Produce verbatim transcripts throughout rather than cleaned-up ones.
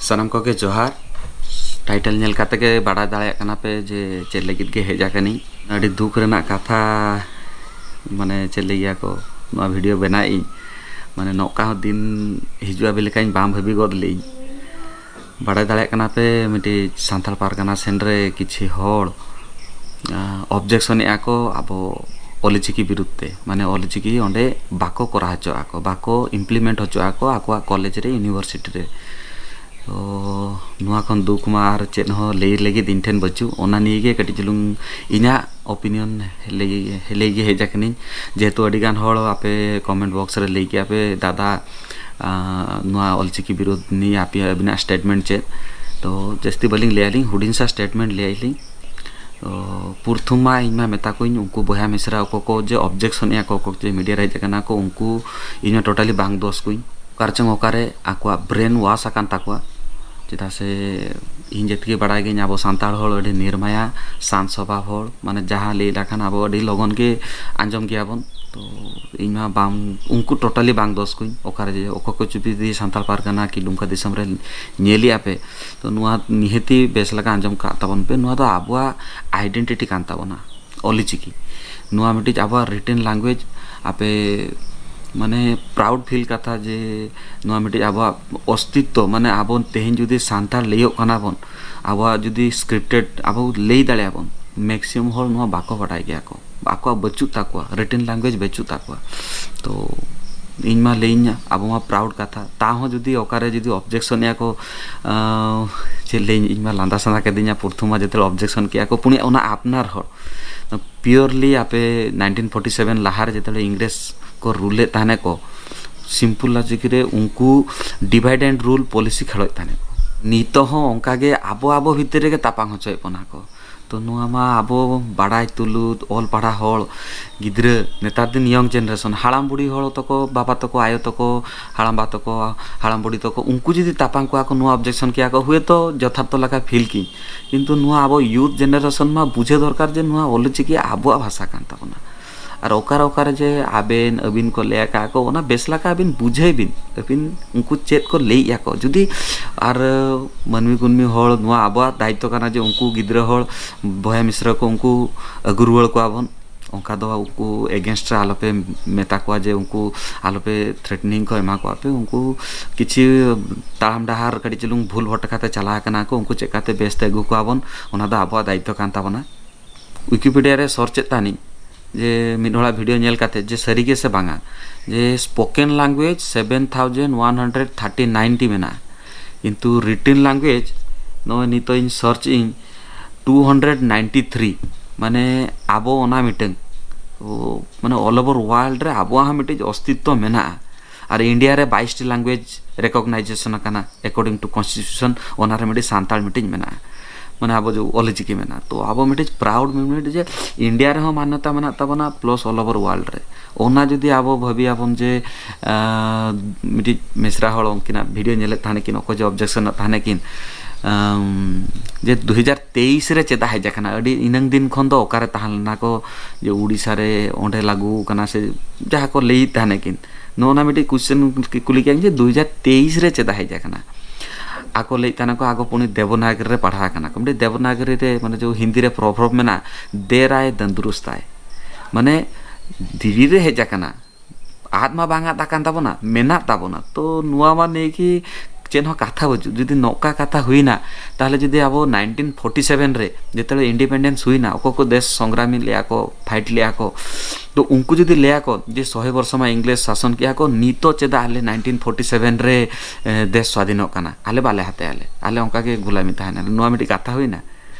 ᱥᱟᱱᱟᱢ ᱠᱚᱜᱮ ᱡᱚᱦᱟᱨ᱾ ᱴᱟᱭᱴᱮᱞ ᱧᱮᱞ ᱠᱟᱛᱮ ᱜᱮ ᱵᱟᱲᱟᱭ ᱫᱟᱲᱮᱭᱟᱜ ᱠᱟᱱᱟ ᱯᱮ ᱡᱮ ᱪᱮᱫ ᱞᱟᱹᱜᱤᱫ ᱜᱮ ᱦᱮᱡ ᱟᱠᱟᱱᱟᱹᱧ᱾ ᱟᱹᱰᱤ ᱫᱩᱠ ᱨᱮᱱᱟᱜ ᱠᱟᱛᱷᱟ, ᱢᱟᱱᱮ ᱪᱮᱫ ᱞᱟᱹᱭ ᱜᱮᱭᱟ ᱠᱚ, ᱱᱚᱣᱟ ᱵᱷᱤᱰᱤᱭᱳ ᱵᱮᱱᱟᱣᱮᱫ ᱟᱹᱧ, ᱢᱟᱱᱮ ᱱᱚᱝᱠᱟ ᱦᱚᱸ ᱫᱤᱱ ᱦᱤᱡᱩᱜᱼᱟ ᱵᱤᱞᱮᱠᱟᱧ ᱵᱟᱝ ᱵᱷᱟᱹᱵᱤ ᱜᱚᱫ ᱞᱮᱫᱟᱹᱧ᱾ ᱵᱟᱲᱟᱭ ᱫᱟᱲᱮᱭᱟᱜ ᱠᱟᱱᱟ ᱯᱮ, ᱢᱤᱫᱴᱤᱡ ᱥᱟᱱᱛᱟᱲ ᱯᱟᱨᱜᱟᱱᱟ ᱥᱮᱱ ᱨᱮ ᱠᱤᱪᱷᱤ ᱦᱚᱲ ᱚᱵᱡᱮᱠᱥᱚᱱᱮᱫᱼᱟ ᱠᱚ ᱟᱵᱚ ᱚᱞᱪᱤᱠᱤ ᱵᱤᱨᱩᱫᱷ ᱛᱮ, ᱢᱟᱱᱮ ᱚᱞᱪᱤᱠᱤ ᱚᱸᱰᱮ ᱵᱟᱠᱚ ᱠᱚᱨᱟᱣ ᱦᱚᱪᱚᱣᱟᱜᱼᱟ ᱠᱚ, ᱵᱟᱠᱚ ᱤᱢᱯᱞᱤᱢᱮᱱᱴ ᱦᱚᱪᱚᱣᱟᱜᱼᱟ ᱠᱚ ᱟᱠᱚᱣᱟᱜ ᱠᱚᱞᱮᱡᱽ ᱨᱮ, ᱤᱭᱩᱱᱤᱵᱷᱟᱨᱥᱤᱴᱤ ᱨᱮ᱾ ᱛᱚ ᱱᱚᱣᱟ ᱠᱷᱚᱱ ᱫᱩᱠ ᱢᱟ ᱟᱨ ᱪᱮᱫ ᱦᱚᱸ ᱞᱟᱹᱭ ᱞᱟᱹᱜᱤᱫ ᱤᱧ ᱴᱷᱮᱱ ᱵᱟᱹᱪᱩᱜ, ᱚᱱᱟ ᱱᱤᱭᱮ ᱜᱮ ᱠᱟᱹᱴᱤᱡ ᱪᱩᱞᱩᱝ ᱤᱧᱟᱹᱜ ᱚᱯᱤᱱᱤᱭᱚᱱ ᱞᱟᱹᱭ, ᱞᱟᱹᱭ ᱜᱮ ᱦᱮᱡ ᱟᱠᱟᱱᱟᱹᱧ᱾ ᱡᱮᱦᱮᱛᱩ ᱟᱹᱰᱤ ᱜᱟᱱ ᱦᱚᱲ ᱟᱯᱮ ᱠᱚᱢᱮᱱᱴ ᱵᱚᱠᱥ ᱨᱮ ᱞᱟᱹᱭ ᱠᱮᱜᱼᱟ ᱯᱮ, "ᱫᱟᱫᱟ, ᱟᱸ, ᱱᱚᱣᱟ ᱚᱞᱪᱤᱠᱤ ᱵᱤᱨᱩᱫᱷ ᱱᱤᱭᱮ ᱟᱯᱮ ᱟᱹᱵᱤᱱᱟᱜ ᱥᱴᱮᱴᱢᱮᱱᱴ ᱪᱮᱫ?" ᱛᱚ ᱡᱟᱹᱥᱛᱤ ᱵᱟᱹᱞᱤᱧ ᱞᱟᱹᱭᱟᱞᱤᱧ, ᱦᱩᱰᱤᱧ ᱥᱟ ᱥᱴᱮᱴᱢᱮᱱᱴ ᱞᱟᱹᱭᱟᱞᱤᱧ᱾ ᱛᱚ ᱯᱨᱚᱛᱷᱚᱢ ᱢᱟ ᱤᱧ ᱢᱟ ᱢᱮᱛᱟ ᱠᱚᱣᱟᱧ, ᱩᱱᱠᱩ ᱵᱚᱭᱦᱟ ᱢᱤᱥᱨᱟ ᱚᱠᱚᱭ ᱠᱚ ᱡᱮ ᱚᱵᱡᱮᱠᱥᱚᱱ ᱮᱫᱼᱟ ᱠᱚ, ᱚᱠᱚᱭ ᱠᱚ ᱡᱮ ᱢᱤᱰᱤᱭᱟ ᱨᱮ ᱦᱮᱡ ᱟᱠᱟᱱᱟ ᱠᱚ, ᱩᱱᱠᱩ ᱤᱧ ᱢᱟ ᱴᱳᱴᱟᱞᱤ ᱵᱟᱝ ᱫᱳᱥ ᱠᱚᱣᱟᱧ᱾ ᱚᱠᱟ ᱨᱮᱪᱚᱝ ᱚᱠᱟᱨᱮ ᱟᱠᱚᱣᱟᱜ ᱵᱨᱮᱱ ᱣᱟᱥ ᱟᱠᱟᱱ ᱛᱟᱠᱚᱣᱟ᱾ ᱪᱮᱫᱟᱜ ᱥᱮ ᱤᱧ ᱡᱮᱛᱠᱤ ᱵᱟᱲᱟᱭ ᱜᱤᱭᱟᱹᱧ, ᱟᱵᱚ ᱥᱟᱱᱛᱟᱲ ᱦᱚᱲ ᱟᱹᱰᱤ ᱱᱤᱨᱢᱟᱭᱟ, ᱥᱟᱱᱛ ᱥᱚᱵᱷᱟᱵ ᱦᱚᱲ, ᱢᱟᱱᱮ ᱡᱟᱦᱟᱸ ᱞᱟᱹᱭ ᱞᱮᱠᱷᱟᱱ ᱟᱵᱚ ᱟᱹᱰᱤ ᱞᱚᱜᱚᱱ ᱜᱮ ᱟᱸᱡᱚᱢ ᱜᱮᱭᱟᱵᱚᱱ᱾ ᱛᱚ ᱤᱧ ᱢᱟ ᱵᱟᱝ, ᱩᱱᱠᱩ ᱴᱳᱴᱟᱞᱤ ᱵᱟᱝ ᱫᱳᱥ ᱠᱚᱣᱟᱧ᱾ ᱚᱠᱟᱨᱮ ᱡᱮ ᱚᱠᱚᱭ ᱠᱚ ᱪᱩᱯᱤ ᱫᱤᱭᱮ ᱥᱟᱱᱛᱟᱲ ᱯᱟᱨᱜᱟᱱᱟ ᱠᱤ ᱰᱩᱢᱠᱟ ᱫᱤᱥᱚᱢ ᱨᱮ ᱧᱮᱞᱮᱜᱼᱟ ᱯᱮ, ᱛᱚ ᱱᱚᱣᱟ ᱱᱤᱦᱟᱹᱛᱤ ᱵᱮᱥ ᱞᱮᱠᱟ ᱟᱸᱡᱚᱢ ᱠᱟᱜ ᱛᱟᱵᱚᱱ ᱯᱮ᱾ ᱱᱚᱣᱟ ᱫᱚ ᱟᱵᱚᱣᱟᱜ ᱟᱭᱰᱮᱱᱴᱤᱴᱤ ᱠᱟᱱ ᱛᱟᱵᱚᱱᱟ, ᱚᱞᱪᱤᱠᱤ᱾ ᱱᱚᱣᱟ ᱢᱤᱫᱴᱤᱡ ᱟᱵᱚᱣᱟᱜ ᱨᱤᱴᱮᱱ ᱞᱮᱝᱜᱩᱭᱮᱡᱽ᱾ ᱟᱯᱮ ᱢᱟᱱᱮ ᱯᱨᱟᱩᱰ ᱯᱷᱤᱞ ᱠᱟᱛᱷᱟ ᱡᱮ ᱱᱚᱣᱟ ᱢᱤᱫᱴᱤᱡ ᱟᱵᱚᱣᱟᱜ ᱚᱥᱛᱤᱛᱛᱚ, ᱢᱟᱱᱮ ᱟᱵᱚ ᱛᱮᱦᱮᱧ ᱡᱩᱫᱤ ᱥᱟᱱᱛᱟᱲ ᱞᱟᱹᱭᱚᱜ ᱠᱟᱱᱟ ᱵᱚᱱ, ᱟᱵᱚᱣᱟᱜ ᱡᱩᱫᱤ ᱥᱠᱨᱤᱯᱴᱮᱰ ᱟᱵᱚ ᱞᱟᱹᱭ ᱫᱟᱲᱮᱭᱟᱜᱼᱟ ᱵᱚᱱ, ᱢᱮᱠᱥᱤᱢᱟᱢ ᱦᱚᱲ ᱱᱚᱣᱟ ᱵᱟᱠᱚ ᱵᱟᱰᱟᱭ ᱜᱮᱭᱟ ᱠᱚ, ᱟᱠᱚᱣᱟᱜ ᱵᱟᱹᱪᱩᱜ ᱛᱟᱠᱚᱣᱟ, ᱨᱤᱴᱮᱱ ᱞᱮᱝᱜᱩᱭᱮᱡᱽ ᱵᱟᱹᱪᱩᱜ ᱛᱟᱠᱚᱣᱟ᱾ ᱛᱚ ᱤᱧ ᱢᱟ ᱞᱟᱹᱭᱟᱹᱧ, ᱟᱵᱚ ᱢᱟ ᱯᱨᱟᱩᱰ ᱠᱟᱛᱷᱟ, ᱛᱟᱣ ᱦᱚᱸ ᱡᱩᱫᱤ ᱚᱠᱟᱨᱮ ᱡᱩᱫᱤ ᱚᱵᱡᱮᱠᱥᱚᱱ ᱮᱫᱼᱟ ᱠᱚ, ᱟᱸ, ᱪᱮᱫ ᱞᱟᱹᱭᱟᱹᱧ, ᱤᱧ ᱢᱟ ᱞᱟᱸᱫᱟ ᱥᱟᱱᱟ ᱠᱤᱫᱤᱧᱟ, ᱯᱨᱚᱛᱷᱚᱢ ᱢᱟ ᱡᱮᱛᱮ ᱚᱵᱡᱮᱠᱥᱚᱱ ᱠᱮᱫᱼᱟ ᱠᱚ, ᱯᱩᱱᱤᱭᱟᱹ ᱚᱱᱟ ᱟᱯᱱᱟᱨ ᱦᱚᱲ᱾ ᱯᱤᱭᱳᱨᱞᱤ ᱟᱯᱮ ᱱᱟᱭᱤᱱᱴᱤᱱ ᱯᱷᱳᱨᱴᱤ ᱥᱮᱵᱷᱮᱱ ᱞᱟᱦᱟᱨᱮ ᱡᱮᱛᱮ ᱤᱝᱨᱮᱡᱽ ᱠᱚ ᱨᱩᱞᱮᱫ ᱛᱟᱦᱮᱱᱟ ᱠᱚ, ᱥᱤᱢᱯᱩᱞ ᱞᱚᱡᱤᱠ ᱨᱮ ᱩᱱᱠᱩ ᱰᱤᱵᱷᱟᱭᱤᱰ ᱮᱱᱰ ᱨᱩᱞ ᱯᱚᱞᱤᱥᱤ ᱠᱷᱟᱲᱚᱡ ᱛᱟᱦᱮᱱᱟ ᱠᱚ᱾ ᱱᱤᱛᱚᱜ ᱦᱚᱸ ᱚᱱᱠᱟ ᱜᱮ ᱟᱵᱚ ᱟᱵᱚ ᱵᱷᱤᱛᱤᱨ ᱨᱮᱜᱮ ᱛᱟᱯᱟᱢ ᱦᱚᱪᱚᱭᱮᱫ ᱵᱚᱱᱟ ᱠᱚ᱾ ᱛᱚ ᱱᱚᱣᱟ ᱢᱟ ᱟᱵᱚ ᱵᱟᱲᱟᱭ ᱛᱩᱞᱩᱡ, ᱚᱞ ᱯᱟᱲᱦᱟᱣ ᱦᱚᱲ, ᱜᱤᱫᱽᱨᱟᱹ, ᱱᱮᱛᱟᱨ ᱫᱤᱱ ᱤᱭᱚᱝ ᱡᱮᱱᱟᱨᱮᱥᱚᱱ, ᱦᱟᱲᱟᱢ ᱵᱩᱲᱦᱤ ᱦᱚᱲ ᱛᱟᱠᱚ, ᱵᱟᱵᱟ ᱛᱟᱠᱚ, ᱟᱭᱳ ᱛᱟᱠᱚ, ᱦᱟᱲᱟᱢᱵᱟ ᱛᱟᱠᱚ, ᱦᱟᱲᱟᱢ ᱵᱩᱲᱦᱤ ᱛᱟᱠᱚ, ᱩᱱᱠᱩ ᱡᱩᱫᱤ ᱛᱟᱯᱟᱢ ᱠᱚᱣᱟ ᱠᱚ, ᱱᱚᱣᱟ ᱚᱵᱡᱮᱠᱥᱚᱱ ᱠᱮᱭᱟ ᱠᱚ, ᱦᱩᱭᱛᱚ ᱡᱚᱛᱷᱟᱨᱛᱷᱚ ᱞᱮᱠᱟ ᱯᱷᱤᱞ ᱠᱤᱧ᱾ ᱠᱤᱱᱛᱩ ᱱᱚᱣᱟ ᱟᱵᱚ ᱭᱩᱛᱷ ᱡᱮᱱᱟᱨᱮᱥᱚᱱ ᱢᱟ ᱵᱩᱡᱷᱟᱹᱣ ᱫᱚᱨᱠᱟᱨ ᱡᱮ ᱱᱚᱣᱟ ᱚᱞᱪᱤᱠᱤ ᱟᱵᱚᱣᱟᱜ ᱵᱷᱟᱥᱟ ᱠᱟᱱ ᱛᱟᱵᱚᱱᱟ᱾ ᱟᱨ ᱚᱠᱟᱨᱮ ᱚᱠᱟᱨᱮ ᱡᱮ ᱟᱵᱮᱱ ᱟᱹᱵᱤᱱ ᱠᱚ ᱞᱟᱹᱭ ᱟᱠᱟᱫ ᱠᱚ, ᱚᱱᱟ ᱵᱮᱥ ᱞᱮᱠᱟ ᱟᱹᱵᱤᱱ ᱵᱩᱡᱷᱟᱹᱣ ᱵᱤᱱ, ᱟᱹᱵᱤᱱ ᱩᱱᱠᱩ ᱪᱮᱫ ᱠᱚ ᱞᱟᱹᱭᱮᱫᱼᱟ ᱠᱚ᱾ ᱡᱩᱫᱤ ᱟᱨ ᱢᱟᱹᱱᱢᱤ ᱜᱩᱱᱢᱤ ᱦᱚᱲ, ᱱᱚᱣᱟ ᱟᱵᱚᱣᱟᱜ ᱫᱟᱭᱤᱛᱛᱚ ᱠᱟᱱᱟ ᱡᱮ ᱩᱱᱠᱩ ᱜᱤᱫᱽᱨᱟᱹ ᱦᱚᱲ, ᱵᱚᱭᱦᱟ ᱢᱤᱥᱨᱟ ᱠᱚ, ᱩᱱᱠᱩ ᱟᱹᱜᱩ ᱨᱩᱣᱟᱹᱲ ᱠᱚᱣᱟ ᱵᱚᱱ᱾ ᱚᱱᱠᱟ ᱫᱚ ᱩᱱᱠᱩ against ᱨᱮ ᱟᱞᱚᱯᱮ ᱢᱮᱛᱟ ᱠᱚᱣᱟ ᱡᱮ ᱩᱱᱠᱩ ᱟᱞᱚᱯᱮ threatening ᱠᱚ ᱮᱢᱟ ᱠᱚᱣᱟ ᱯᱮ᱾ ᱩᱱᱠᱩ ᱠᱤᱪᱷᱩ ᱛᱟᱲᱟᱢ ᱰᱟᱦᱟᱨ ᱠᱟᱹᱴᱤᱡ ᱪᱩᱞᱩᱝ ᱵᱷᱩᱞ ᱵᱷᱚᱴᱠᱟ ᱛᱮ ᱪᱟᱞᱟᱣ ᱟᱠᱟᱱᱟ ᱠᱚ, ᱩᱱᱠᱩ ᱪᱮᱫ ᱞᱮᱠᱟᱛᱮ ᱵᱮᱥ ᱛᱮ ᱟᱹᱜᱩ ᱠᱚᱣᱟ ᱵᱚᱱ, ᱚᱱᱟ ᱫᱚ ᱟᱵᱚᱣᱟᱜ ᱫᱟᱭᱤᱛᱛᱚ ᱠᱟᱱ ᱛᱟᱵᱚᱱᱟ᱾ ᱣᱤᱠᱤᱯᱤᱰᱤᱭᱟ ᱨᱮ search ᱮᱫ ᱛᱟᱦᱮᱱᱤᱧ ᱡᱮ ᱢᱤᱫ ᱦᱚᱲᱟᱜ video ᱧᱮᱞ ᱠᱟᱛᱮ ᱡᱮ ᱥᱟᱹᱨᱤ ᱜᱮ ᱥᱮ ᱵᱟᱝᱟ, ᱡᱮ spoken language seven thousand one hundred thirty nine T ᱢᱮᱱᱟᱜᱼᱟ, ᱠᱤᱱᱛᱩ written language ᱱᱚᱜᱼᱚᱭ ᱱᱤᱛᱚᱜ ᱤᱧ search ᱤᱧ two hundred ninety three, ᱢᱟᱱᱮ ᱟᱵᱚ ᱚᱱᱟ ᱢᱤᱫᱴᱟᱝ, ᱳ, ᱢᱟᱱᱮ all over world ᱨᱮ ᱟᱵᱚᱣᱟᱜ ᱦᱚᱸ ᱢᱤᱫᱴᱤᱡ ᱚᱥᱛᱤᱛᱛᱚ ᱢᱮᱱᱟᱜᱼᱟ᱾ ᱟᱨ ᱤᱱᱰᱤᱭᱟ ᱨᱮ ᱵᱟᱭᱤᱥ ᱴᱤ language recognition ᱟᱠᱟᱱᱟ according to constitution, ᱚᱱᱟ ᱨᱮ ᱢᱤᱫᱴᱤᱡ ᱥᱟᱱᱛᱟᱲ ᱢᱤᱫᱴᱤᱡ ᱢᱮᱱᱟᱜᱼᱟ, ᱢᱟᱱᱮ ᱟᱵᱚ ᱡᱮ ᱚᱞᱪᱤᱠᱤ ᱢᱮᱱᱟᱜᱼᱟ᱾ ᱛᱚ ᱟᱵᱚ ᱢᱤᱫᱴᱤᱡ proud moment ᱡᱮ ᱤᱱᱰᱤᱭᱟ ᱨᱮᱦᱚᱸ ᱢᱟᱱᱱᱚᱛᱟ ᱢᱮᱱᱟᱜ ᱛᱟᱵᱚᱱᱟ plus all over world ᱨᱮ᱾ ᱚᱱᱟ ᱡᱩᱫᱤ ᱟᱵᱚ ᱵᱷᱟᱹᱵᱤᱭᱟᱵᱚᱱ ᱡᱮ ᱟᱸ, ᱢᱤᱫᱴᱤᱡ ᱢᱤᱥᱨᱟ ᱦᱚᱲ ᱩᱱᱠᱤᱱᱟᱜ video ᱧᱮᱞᱮᱫ ᱛᱟᱦᱮᱱᱟᱠᱤᱱ, ᱚᱠᱚᱭ ᱡᱮ objection ᱮᱫ ᱛᱟᱦᱮᱱᱟᱠᱤᱱ, ᱟᱢ, ᱡᱮ ᱫᱩ ᱦᱟᱡᱟᱨ ᱛᱮᱭᱤᱥ ᱨᱮ ᱪᱮᱫᱟᱜ ᱦᱮᱡ ᱟᱠᱟᱱᱟ? ᱟᱹᱰᱤ ᱤᱱᱟᱹᱝ ᱫᱤᱱ ᱠᱷᱚᱱ ᱫᱚ ᱚᱠᱟᱨᱮ ᱛᱟᱦᱮᱸ ᱞᱮᱱᱟ ᱠᱚ, ᱡᱮ ᱩᱲᱤᱥᱥᱟ ᱨᱮ ᱚᱸᱰᱮ ᱞᱟᱹᱜᱩ ᱟᱠᱟᱱᱟ ᱥᱮ ᱡᱟᱦᱟᱸ ᱠᱚ ᱞᱟᱹᱭᱮᱫ ᱛᱟᱦᱮᱱᱟᱠᱤᱱ? ᱱᱚᱜᱼᱚ ᱱᱟ ᱢᱤᱫᱴᱤᱡ question ᱠᱩᱞᱤ ᱠᱮᱫ ᱡᱮ ᱫᱩ ᱦᱟᱡᱟᱨ ᱛᱮᱭᱤᱥ ᱨᱮ ᱪᱮᱫᱟᱜ ᱦᱮᱡ ᱟᱠᱟᱱᱟ? ᱟᱠᱚ ᱞᱟᱹᱭᱮᱫ ᱛᱟᱦᱮᱱᱟ ᱠᱚ ᱟᱠᱚ ᱯᱩᱱᱤ ᱫᱮᱵᱚᱱᱟᱜᱽᱨᱤ ᱨᱮ ᱯᱟᱲᱦᱟᱣ ᱟᱠᱟᱱᱟ ᱠᱚ᱾ ᱢᱤᱫᱴᱤᱡ ᱫᱮᱵᱚᱱᱟᱜᱽᱨᱤ ᱨᱮ, ᱢᱟᱱᱮ ᱡᱮ ᱦᱤᱱᱫᱤ ᱨᱮ proverb ᱢᱮᱱᱟᱜᱼᱟ, "ᱫᱮᱨ ᱟᱭ ᱫᱟᱱᱫᱩᱨᱩᱥᱛ ᱟᱭ", ᱢᱟᱱᱮ ᱫᱤᱞᱤ ᱨᱮ ᱦᱮᱡ ᱟᱠᱟᱱᱟ᱾ ᱟᱫ ᱢᱟ ᱵᱟᱝ ᱟᱫ ᱟᱠᱟᱱ ᱛᱟᱵᱚᱱᱟ, ᱢᱮᱱᱟᱜ ᱛᱟᱵᱚᱱᱟ᱾ ᱛᱚ ᱱᱚᱣᱟ ᱢᱟ ᱱᱤᱭᱟᱹ ᱠᱤ ᱪᱮᱫ ᱦᱚᱸ ᱠᱟᱛᱷᱟ ᱵᱟᱹᱪᱩᱜ᱾ ᱡᱩᱫᱤ ᱱᱚᱝᱠᱟ ᱠᱟᱛᱷᱟ ᱦᱩᱭᱱᱟ, ᱛᱟᱦᱚᱞᱮ ᱡᱩᱫᱤ ᱟᱵᱚ nineteen forty seven ᱨᱮ ᱡᱮᱛᱮ independence ᱦᱩᱭᱱᱟ, ᱚᱠᱚᱭ ᱠᱚ ᱫᱮᱥ ᱥᱚᱝᱜᱨᱟᱢᱤ ᱞᱮᱫᱼᱟ ᱠᱚ, fight ᱞᱮᱫᱼᱟ ᱠᱚ, ᱛᱚ ᱩᱱᱠᱩ ᱡᱩᱫᱤ ᱞᱟᱹᱭᱟ ᱠᱚ ᱡᱮ ᱥᱚᱦᱮ ᱵᱚᱨᱥᱚ ᱢᱟ ᱤᱝᱨᱮᱡᱽ ᱥᱟᱥᱚᱱ ᱠᱮᱫᱼᱟ ᱠᱚ, ᱱᱤᱛᱚᱜ ᱪᱮᱫᱟᱜ ᱟᱞᱮ nineteen forty seven ᱨᱮ, ᱮ, ᱫᱮᱥ ᱥᱣᱟᱫᱷᱤᱱᱚᱜ ᱠᱟᱱᱟ, ᱟᱞᱮ ᱵᱟᱞᱮ ᱦᱟᱛᱟᱭᱟᱞᱮ, ᱟᱞᱮ ᱚᱱᱠᱟ ᱜᱮ ᱜᱩᱞᱟᱢᱤ ᱛᱟᱦᱮᱱᱟ, ᱱᱚᱣᱟ ᱢᱤᱫᱴᱤᱡ ᱠᱟᱛᱷᱟ ᱦᱩᱭᱱᱟ?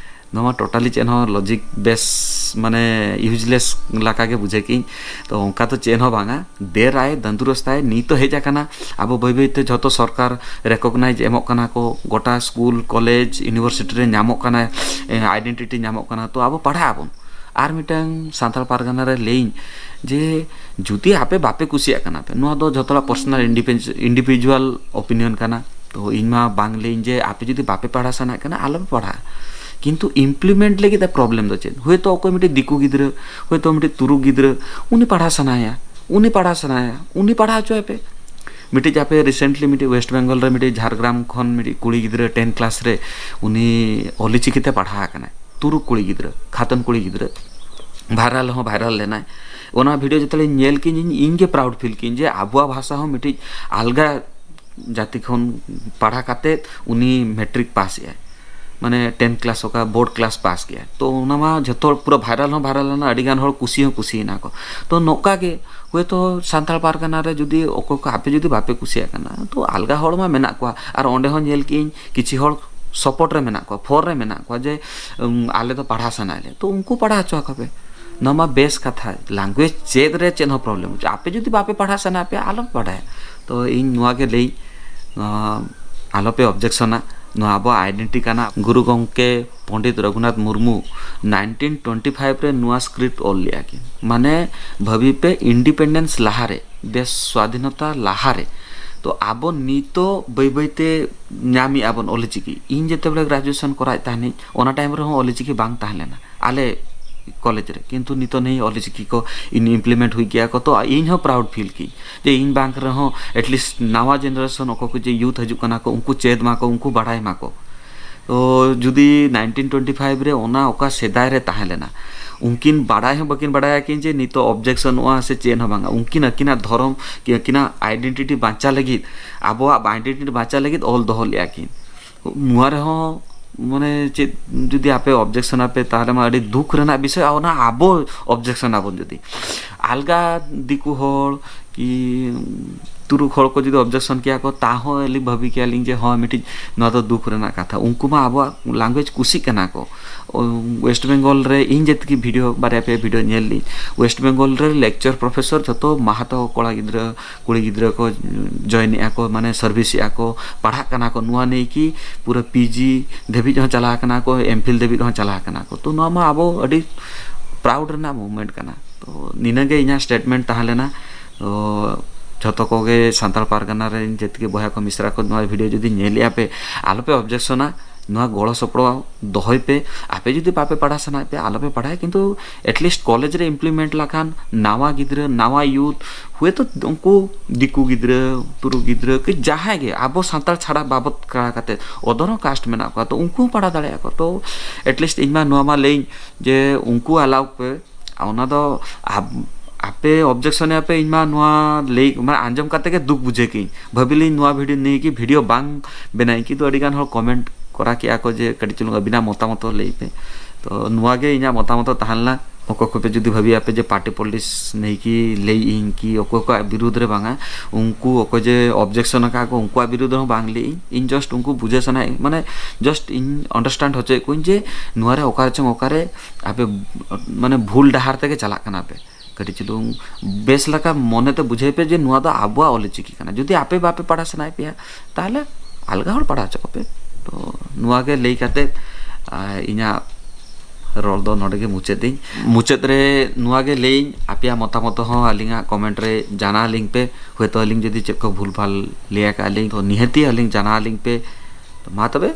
ᱱᱚᱣᱟ ᱢᱟ totally ᱪᱮᱫ ᱦᱚᱸ logic ᱵᱮᱥ, ᱢᱟᱱᱮ, useless ᱞᱮᱠᱟ ᱜᱮ ᱵᱩᱡᱷᱟᱹᱣ ᱠᱮᱫᱟᱹᱧ᱾ ᱛᱚ ᱚᱱᱠᱟ ᱫᱚ ᱪᱮᱫ ᱦᱚᱸ ᱵᱟᱝᱟ, ᱫᱮᱨ ᱟᱭ ᱫᱟᱱᱫᱩᱨᱚᱥᱛᱟᱭ ᱱᱤᱛ ᱫᱚ ᱦᱮᱡ ᱟᱠᱟᱱᱟ᱾ ᱟᱵᱚ ᱵᱟᱹᱭ ᱵᱟᱹᱭ ᱛᱮ ᱡᱷᱚᱛᱚ ᱥᱚᱨᱠᱟᱨ recognize ᱮᱢᱚᱜ ᱠᱟᱱᱟ ᱠᱚ, ᱜᱚᱴᱟ ᱥᱠᱩᱞ, ᱠᱚᱞᱮᱡᱽ, ᱤᱭᱩᱱᱤᱵᱷᱟᱨᱥᱤᱴᱤ ᱨᱮ ᱧᱟᱢᱚᱜ ᱠᱟᱱᱟ, identity ᱧᱟᱢᱚᱜ ᱠᱟᱱᱟ, ᱛᱚ ᱟᱵᱚ ᱯᱟᱲᱦᱟᱜ ᱟᱵᱚᱱ᱾ ᱟᱨ ᱢᱤᱫᱴᱟᱝ ᱥᱟᱱᱛᱟᱲ ᱯᱟᱨᱜᱟᱱᱟ ᱨᱮ ᱞᱟᱹᱭᱟᱹᱧ ᱡᱮ ᱡᱩᱫᱤ ᱟᱯᱮ ᱵᱟᱯᱮ ᱠᱩᱥᱤᱭᱟᱜ ᱠᱟᱱᱟ ᱯᱮ, ᱱᱚᱣᱟ ᱫᱚ ᱡᱷᱚᱛᱚ ᱦᱚᱲᱟᱜ personal individual opinion ᱠᱟᱱᱟ᱾ ᱛᱚ ᱤᱧ ᱢᱟ ᱵᱟᱝ ᱞᱟᱹᱭᱟᱹᱧ ᱡᱮ ᱟᱯᱮ ᱡᱩᱫᱤ ᱵᱟᱯᱮ ᱯᱟᱲᱦᱟᱣ ᱥᱟᱱᱟᱭᱮᱫ ᱠᱟᱱᱟ, ᱟᱞᱚᱯᱮ ᱯᱟᱲᱦᱟᱜᱼᱟ, ᱠᱤᱱᱛᱩ implement ᱞᱟᱹᱜᱤᱫ ᱫᱚ problem ᱫᱚ ᱪᱮᱫ? ᱦᱳᱭᱛᱳ ᱚᱠᱚᱭ ᱢᱤᱫᱴᱤᱡ ᱫᱤᱠᱩ ᱜᱤᱫᱽᱨᱟᱹ, ᱦᱳᱭᱛᱳ ᱢᱤᱫᱴᱤᱡ ᱛᱩᱨᱩᱠ ᱜᱤᱫᱽᱨᱟᱹ, ᱩᱱᱤ ᱯᱟᱲᱦᱟᱣ ᱥᱟᱱᱟᱭᱟ, ᱩᱱᱤ ᱯᱟᱲᱦᱟᱣ ᱦᱚᱪᱚᱭᱮ ᱯᱮ᱾ ᱢᱤᱫᱴᱤᱡ ᱟᱯᱮ recently ᱢᱤᱫᱴᱤᱡ West Bengal ᱨᱮ ᱢᱤᱫᱴᱤᱡ ᱡᱷᱟᱲᱜᱨᱟᱢ ᱠᱷᱚᱱ ᱢᱤᱫᱴᱤᱡ ᱠᱩᱲᱤ ᱜᱤᱫᱽᱨᱟᱹ ten class ᱨᱮ, ᱩᱱᱤ ᱚᱞᱪᱤᱠᱤ ᱛᱮ ᱯᱟᱲᱦᱟᱣ ᱟᱠᱟᱱᱟᱭ, ᱛᱩᱨᱩᱠ ᱠᱩᱲᱤ ᱜᱤᱫᱽᱨᱟᱹ, ᱠᱷᱟᱛᱚᱱ ᱠᱩᱲᱤ ᱜᱤᱫᱽᱨᱟᱹ, viral ᱦᱚᱸ viral ᱞᱮᱱᱟᱭ᱾ ᱚᱱᱟ video ᱡᱚᱛᱚ ᱞᱤᱧ ᱧᱮᱞ ᱠᱤᱧ, ᱤᱧ, ᱤᱧ ᱜᱮ proud feel ᱠᱤᱧ ᱡᱮ ᱟᱵᱚᱣᱟᱜ ᱵᱷᱟᱥᱟ ᱦᱚᱸ ᱢᱤᱫᱴᱤᱡ ᱟᱞᱜᱟ ᱡᱟᱹᱛᱤ ᱠᱷᱚᱱ ᱯᱟᱲᱦᱟᱣ ᱠᱟᱛᱮᱫ ᱩᱱᱤ ᱢᱮᱴᱨᱤᱠ ᱯᱟᱥ ᱮᱜᱼᱟᱭ, ᱢᱟᱱᱮ ten class ᱚᱠᱟ board class ᱯᱟᱥ ᱠᱮᱜᱼᱟᱭ᱾ ᱛᱚ ᱚᱱᱟ ᱢᱟ ᱡᱷᱚᱛᱚ ᱦᱚᱲ ᱯᱩᱨᱟᱹ viral ᱦᱚᱸ viral ᱞᱮᱱᱟ, ᱟᱹᱰᱤ ᱜᱟᱱ ᱦᱚᱲ ᱠᱩᱥᱤ ᱦᱚᱸ ᱠᱩᱥᱤᱭᱮᱱᱟ ᱠᱚ᱾ ᱛᱚ ᱱᱚᱝᱠᱟ ᱜᱮ ᱦᱳᱭᱛᱳ ᱥᱟᱱᱛᱟᱲ ᱯᱟᱨᱜᱟᱱᱟ ᱨᱮ ᱡᱩᱫᱤ ᱚᱠᱚᱭ ᱠᱚ ᱟᱯᱮ ᱡᱩᱫᱤ ᱵᱟᱯᱮ ᱠᱩᱥᱤᱭᱟᱜ ᱠᱟᱱᱟ, ᱛᱚ ᱟᱞᱜᱟ ᱦᱚᱲ ᱢᱟ ᱢᱮᱱᱟᱜ ᱠᱚᱣᱟ, ᱟᱨ ᱚᱸᱰᱮ ᱦᱚᱸ ᱧᱮᱞ ᱠᱮᱜᱼᱟᱹᱧ ᱠᱤᱪᱷᱤ ᱦᱚᱲ support ᱨᱮ ᱢᱮᱱᱟᱜ ᱠᱚᱣᱟ, for ᱨᱮ ᱢᱮᱱᱟᱜ ᱠᱚᱣᱟ ᱡᱮ, ᱩᱢ, ᱟᱞᱮ ᱫᱚ ᱯᱟᱲᱦᱟᱣ ᱥᱟᱱᱟᱭᱮᱫ ᱞᱮᱭᱟ, ᱛᱚ ᱩᱱᱠᱩ ᱯᱟᱲᱦᱟᱣ ᱦᱚᱪᱚ ᱟᱠᱚ ᱯᱮ᱾ ᱱᱚᱣᱟ ᱢᱟ ᱵᱮᱥ ᱠᱟᱛᱷᱟ, language ᱪᱮᱫ ᱨᱮ ᱪᱮᱫ ᱦᱚᱸ problem ᱵᱟᱹᱪᱩᱜᱼᱟ᱾ ᱟᱯᱮ ᱡᱩᱫᱤ ᱵᱟᱯᱮ ᱯᱟᱲᱦᱟᱣ ᱥᱟᱱᱟ ᱯᱮᱭᱟ, ᱟᱞᱚᱯᱮ ᱯᱟᱲᱦᱟᱭᱟ᱾ ᱛᱚ ᱤᱧ ᱱᱚᱣᱟ ᱜᱮ ᱞᱟᱹᱭ, ᱱᱚᱣᱟ ᱟᱞᱚᱯᱮ objectionᱟ, ᱱᱚᱣᱟ ᱟᱵᱚᱣᱟᱜ identity ᱠᱟᱱᱟ᱾ ᱜᱩᱨᱩ ᱜᱚᱢᱠᱮ Pandit Raghunath Murmu nineteen twenty five ᱨᱮ ᱱᱚᱣᱟ script ᱚᱞ ᱞᱮᱜᱼᱟ ᱠᱤᱱ, ᱢᱟᱱᱮ ᱵᱷᱟᱹᱵᱤ ᱯᱮ, independence ᱞᱟᱦᱟᱨᱮ, ᱫᱮᱥ ᱥᱣᱟᱫᱷᱤᱱᱚᱛᱟ ᱞᱟᱦᱟᱨᱮ᱾ ᱛᱚ ᱟᱵᱚ ᱱᱤᱛᱚᱜ ᱵᱟᱹᱭ ᱵᱟᱹᱭᱛᱮ ᱧᱟᱢᱮᱜᱼᱟ ᱵᱚᱱ ᱚᱞᱪᱤᱠᱤ᱾ ᱤᱧ ᱡᱮᱛᱮᱵᱮᱞᱮ graduation ᱠᱚᱨᱟᱣᱮᱫ ᱛᱟᱦᱮᱱᱤᱧ, ᱚᱱᱟ time ᱨᱮᱦᱚᱸ ᱚᱞᱪᱤᱠᱤ ᱵᱟᱝ ᱛᱟᱦᱮᱸ ᱞᱮᱱᱟ ᱟᱞᱮ ᱠᱚᱞᱮᱡᱽ ᱨᱮ, ᱠᱤᱱᱛᱩ ᱱᱤᱛᱚᱜ ᱱᱤᱭᱟᱹ ᱚᱞᱪᱤᱠᱤ ᱠᱚ implement ᱦᱩᱭ ᱠᱮᱜᱼᱟ ᱠᱚ᱾ ᱛᱚ ᱤᱧ ᱦᱚᱸ proud feel ᱠᱤᱧ ᱡᱮ ᱤᱧ ᱵᱟᱝ ᱨᱮᱦᱚᱸ at least ᱱᱟᱣᱟ generation ᱚᱠᱚᱭ ᱠᱚ ᱡᱮ youth ᱦᱤᱡᱩᱜ ᱠᱟᱱᱟ ᱠᱚ, ᱩᱱᱠᱩ ᱪᱮᱫ ᱢᱟᱠᱚ, ᱩᱱᱠᱩ ᱵᱟᱲᱟᱭ ᱢᱟᱠᱚ᱾ ᱛᱚ ᱡᱩᱫᱤ nineteen twenty five ᱨᱮ ᱚᱱᱟ ᱚᱠᱟ ᱥᱮᱫᱟᱭ ᱨᱮ ᱛᱟᱦᱮᱸ ᱞᱮᱱᱟ, ᱩᱱᱠᱤᱱ ᱵᱟᱲᱟᱭ ᱦᱚᱸ ᱵᱟᱹᱠᱤᱱ ᱵᱟᱲᱟᱭᱟ ᱠᱤᱱ ᱡᱮ ᱱᱤᱛᱚᱜ objectionᱚᱜᱼᱟ ᱥᱮ ᱪᱮᱫ ᱦᱚᱸ ᱵᱟᱝᱟ, ᱩᱱᱠᱤᱱ ᱟᱹᱠᱤᱱᱟᱜ ᱫᱷᱚᱨᱚᱢ, ᱟᱹᱠᱤᱱᱟᱜ identity ᱵᱟᱧᱪᱟᱣ ᱞᱟᱹᱜᱤᱫ, ᱟᱵᱚᱣᱟᱜ identity ᱵᱟᱧᱪᱟᱣ ᱞᱟᱹᱜᱤᱫ ᱚᱞ ᱫᱚᱦᱚ ᱞᱮᱜᱼᱟ ᱠᱤᱱ᱾ ᱱᱚᱣᱟ ᱨᱮᱦᱚᱸ ᱢᱟᱱᱮ ᱪᱮᱫ, ᱡᱩᱫᱤ ᱟᱯᱮ objectionᱟᱯᱮ, ᱛᱟᱦᱚᱞᱮ ᱢᱟ ᱟᱹᱰᱤ ᱫᱩᱠ ᱨᱮᱱᱟᱜ ᱵᱤᱥᱚᱭ᱾ ᱟᱨ ᱚᱱᱟ ᱟᱵᱚ objectionᱟᱵᱚᱱ ᱡᱩᱫᱤ, ᱟᱞᱜᱟ ᱫᱤᱠᱩ ᱦᱚᱲ ᱠᱤ ᱛᱩᱨᱩᱠ ᱦᱚᱲ ᱠᱚ ᱡᱩᱫᱤ objection ᱠᱮᱭᱟ ᱠᱚ, ᱛᱟᱦᱚᱸ ᱟᱹᱞᱤᱧ ᱵᱷᱟᱹᱵᱤ ᱠᱮᱭᱟᱞᱤᱧ ᱡᱮ ᱦᱚᱸ ᱢᱤᱫᱴᱤᱡ ᱱᱚᱣᱟ ᱫᱚ ᱫᱩᱠ ᱨᱮᱱᱟᱜ ᱠᱟᱛᱷᱟ᱾ ᱩᱱᱠᱩ ᱢᱟ ᱟᱵᱚᱣᱟᱜ language ᱠᱩᱥᱤᱜ ᱠᱟᱱᱟ ᱠᱚ᱾ ᱳ, West Bengal ᱨᱮ ᱤᱧ ᱡᱮᱛᱠᱤ video, ᱵᱟᱨᱭᱟ ᱯᱮᱭᱟ video ᱧᱮᱞ ᱞᱤᱧ, West Bengal ᱨᱮ lecture professor ᱡᱷᱚᱛᱚ ᱢᱟᱦᱟᱛᱚ ᱠᱚᱲᱟ ᱜᱤᱫᱽᱨᱟᱹ, ᱠᱩᱲᱤ ᱜᱤᱫᱽᱨᱟᱹ ᱠᱚ joinᱮᱜᱼᱟ ᱠᱚ, ᱢᱟᱱᱮ serviceᱮᱜᱼᱟ ᱠᱚ, ᱯᱟᱲᱦᱟᱜ ᱠᱟᱱᱟ ᱠᱚ᱾ ᱱᱚᱣᱟ ᱱᱤᱭᱮ ᱠᱤ ᱯᱩᱨᱟᱹ PG ᱫᱷᱟᱹᱵᱤᱡ ᱦᱚᱸ ᱪᱟᱞᱟᱣ ᱠᱟᱱᱟ ᱠᱚ, MPhil ᱫᱷᱟᱹᱵᱤᱡ ᱦᱚᱸ ᱪᱟᱞᱟᱣ ᱠᱟᱱᱟ ᱠᱚ᱾ ᱛᱚ ᱱᱚᱣᱟ ᱢᱟ ᱟᱵᱚ ᱟᱹᱰᱤ proud ᱨᱮᱱᱟᱜ moment ᱠᱟᱱᱟ᱾ ᱛᱚ ᱱᱤᱱᱟᱹᱜ ᱜᱮ ᱤᱧᱟᱹᱜ statement ᱛᱟᱦᱮᱸ ᱞᱮᱱᱟ᱾ ᱛᱚ ᱡᱷᱚᱛᱚ ᱠᱚᱜᱮ ᱥᱟᱱᱛᱟᱲ ᱯᱟᱨᱜᱟᱱᱟ ᱨᱮᱱ ᱡᱮᱛᱠᱤ ᱵᱚᱭᱦᱟ ᱠᱚ ᱢᱤᱥᱨᱟ ᱠᱚ ᱱᱚᱣᱟ video ᱡᱩᱫᱤ ᱧᱮᱞᱮᱜᱼᱟ ᱯᱮ, ᱟᱞᱚᱯᱮ objectionᱟ᱾ ᱱᱚᱣᱟ ᱜᱚᱲᱚ ᱥᱚᱯᱚᱦᱚᱫ ᱫᱚᱦᱚᱭ ᱯᱮ᱾ ᱟᱯᱮ ᱡᱩᱫᱤ ᱵᱟᱯᱮ ᱯᱟᱲᱦᱟᱣ ᱥᱟᱱᱟᱭᱮᱫ ᱯᱮᱭᱟ, ᱟᱞᱚᱯᱮ ᱯᱟᱲᱦᱟᱣᱟ, ᱠᱤᱱᱛᱩ at least ᱠᱚᱞᱮᱡᱽ ᱨᱮ ᱤᱢᱯᱞᱤᱢᱮᱱᱴ ᱞᱮᱠᱷᱟᱱ ᱱᱟᱣᱟ ᱜᱤᱫᱽᱨᱟᱹ, ᱱᱟᱣᱟ ᱭᱩᱛᱷ, ᱦᱚᱭᱛᱳ ᱩᱱᱠᱩ ᱫᱤᱠᱩ ᱜᱤᱫᱽᱨᱟᱹ, ᱛᱩᱨᱩᱠ ᱜᱤᱫᱽᱨᱟᱹ, ᱠᱤ ᱡᱟᱦᱟᱸᱭ ᱜᱮ ᱟᱵᱚ ᱥᱟᱱᱛᱟᱲ ᱪᱷᱟᱲᱟ ᱵᱟᱵᱚᱛ ᱠᱟᱛᱮ other ᱦᱚᱸ ᱠᱟᱥᱴ ᱢᱮᱱᱟᱜ ᱠᱚᱣᱟ, ᱛᱚ ᱩᱱᱠᱩ ᱦᱚᱸ ᱯᱟᱲᱦᱟᱣ ᱫᱟᱲᱮᱭᱟᱜᱼᱟ ᱠᱚ᱾ ᱛᱚ at least ᱤᱧ ᱢᱟ ᱱᱚᱣᱟ ᱢᱟ ᱞᱟᱹᱭᱟᱹᱧ ᱡᱮ ᱩᱱᱠᱩ ᱟᱞᱟᱣ ᱯᱮ, ᱚᱱᱟ ᱫᱚ ᱟᱯᱮ ᱚᱵᱡᱮᱠᱥᱚᱱ ᱮᱫ ᱟᱯᱮ, ᱤᱧ ᱢᱟ ᱱᱚᱣᱟ ᱞᱟᱹᱭ ᱢᱟᱱᱮ ᱟᱸᱡᱚᱢ ᱠᱟᱛᱮ ᱜᱮ ᱫᱩᱠ ᱵᱩᱡᱷᱟᱹᱣ ᱠᱤᱧ, ᱵᱷᱟᱹᱵᱤ ᱞᱤᱧ ᱱᱚᱣᱟ ᱵᱷᱤᱰᱤᱭᱳ ᱱᱤᱭᱮ ᱠᱤ ᱵᱷᱤᱰᱤᱭᱳ ᱵᱟᱝ ᱵᱮᱱᱟᱣ, ᱠᱤᱱᱛᱩ ᱟᱹᱰᱤ ᱜᱟᱱ ᱦᱚᱲ ᱠᱚᱢᱮᱱᱴ ᱠᱚᱨᱟᱣ ᱠᱮᱜᱼᱟ ᱠᱚ ᱡᱮ ᱠᱟᱹᱴᱤᱡ ᱪᱩᱞᱩᱝ ᱟᱹᱵᱤᱱᱟᱜ ᱢᱚᱛᱟᱢᱚᱛ ᱞᱟᱹᱭ ᱯᱮ᱾ ᱛᱚ ᱱᱚᱣᱟ ᱜᱮ ᱤᱧᱟᱹᱜ ᱢᱚᱛᱟᱢᱚᱛ ᱛᱟᱦᱮᱸ ᱞᱮᱱᱟ᱾ ᱚᱠᱚᱭ ᱠᱚᱯᱮ ᱡᱩᱫᱤ ᱵᱷᱟᱹᱵᱤ ᱟᱯᱮ ᱡᱮ ᱯᱟᱨᱴᱤ ᱯᱚᱞᱤᱴᱤᱠᱥ ᱱᱤᱭᱮ ᱠᱤ ᱞᱟᱹᱭ ᱤᱧ ᱠᱤ ᱚᱠᱚᱭ ᱠᱚᱣᱟᱜ ᱵᱤᱨᱩᱫᱽ ᱨᱮ ᱵᱟᱝᱟ, ᱩᱱᱠᱩ ᱚᱠᱚᱭ ᱡᱮ ᱚᱵᱡᱮᱠᱥᱚᱱ ᱟᱠᱟᱫ ᱠᱚ ᱩᱱᱠᱩᱣᱟᱜ ᱵᱤᱨᱩᱫᱽ ᱨᱮᱦᱚᱸ ᱵᱟᱝ ᱞᱟᱹᱭ ᱤᱧ, ᱤᱧ ᱡᱟᱥᱴ ᱩᱱᱠᱩ ᱵᱩᱡᱷᱟᱹᱣ ᱥᱟᱱᱟᱭᱮᱫ ᱢᱟᱱᱮ ᱡᱟᱥᱴ ᱤᱧ ᱟᱱᱰᱟᱨᱥᱴᱮᱱᱰ ᱦᱚᱪᱚᱭᱮᱫ ᱠᱚᱣᱟᱧ ᱡᱮ ᱱᱚᱣᱟ ᱨᱮ ᱚᱠᱟ ᱨᱮᱪᱚᱝ ᱚᱠᱟᱨᱮ ᱟᱯᱮ ᱢᱟᱱᱮ ᱵᱷᱩᱞ ᱰᱟᱦᱟᱨ ᱛᱮᱜᱮ ᱪᱟᱞᱟᱜ ᱠᱟᱱᱟ ᱯᱮ᱾ ᱠᱟᱹᱴᱤᱡ ᱪᱩᱞᱩᱝ ᱵᱮᱥ ᱞᱮᱠᱟ ᱢᱚᱱᱮᱛᱮ ᱵᱩᱡᱷᱟᱹᱣ ᱯᱮ ᱡᱮ ᱱᱚᱣᱟ ᱫᱚ ᱟᱵᱚᱣᱟᱜ ᱚᱞᱪᱤᱠᱤ ᱠᱟᱱᱟ᱾ ᱡᱩᱫᱤ ᱟᱯᱮ ᱵᱟᱯᱮ ᱯᱟᱲᱦᱟᱣ ᱥᱟᱱᱟᱭᱮᱫ ᱯᱮᱭᱟ, ᱛᱟᱦᱚᱞᱮ ᱟᱞᱜᱟ ᱦᱚᱲ ᱯᱟᱲᱦᱟᱣ ᱦᱚᱪᱚ ᱠᱚᱯᱮ᱾ ᱛᱚ ᱱᱚᱣᱟ ᱜᱮ ᱞᱟᱹᱭ ᱠᱟᱛᱮ ᱤᱧᱟᱹᱜ ᱨᱚᱲ ᱫᱚ ᱱᱚᱰᱮ ᱜᱮ ᱢᱩᱪᱟᱹᱫ ᱫᱟᱹᱧ᱾ ᱢᱩᱪᱟᱹᱫ ᱨᱮ ᱱᱚᱣᱟ ᱜᱮ ᱞᱟᱹᱭᱟᱹᱧ, ᱟᱯᱮᱭᱟᱜ ᱢᱚᱛᱟᱢᱚᱛ ᱦᱚᱸ ᱟᱹᱞᱤᱧᱟᱜ ᱠᱚᱢᱮᱱᱴ ᱨᱮ ᱡᱟᱱᱟᱣ ᱟᱹᱞᱤᱧ ᱯᱮ᱾ ᱦᱚᱭᱛᱳ ᱟᱹᱞᱤᱧ ᱡᱩᱫᱤ ᱪᱮᱫ ᱠᱚ ᱵᱷᱩᱞ ᱵᱷᱟᱞ ᱞᱟᱹᱭ ᱟᱠᱟᱫ ᱞᱤᱧ, ᱛᱚ ᱱᱤᱦᱟᱹᱛᱤ ᱟᱹᱞᱤᱧ ᱡᱟᱱᱟᱣ ᱟᱹᱞᱤᱧ ᱯᱮ᱾ ᱛᱚ ᱢᱟ ᱛᱚᱵᱮ,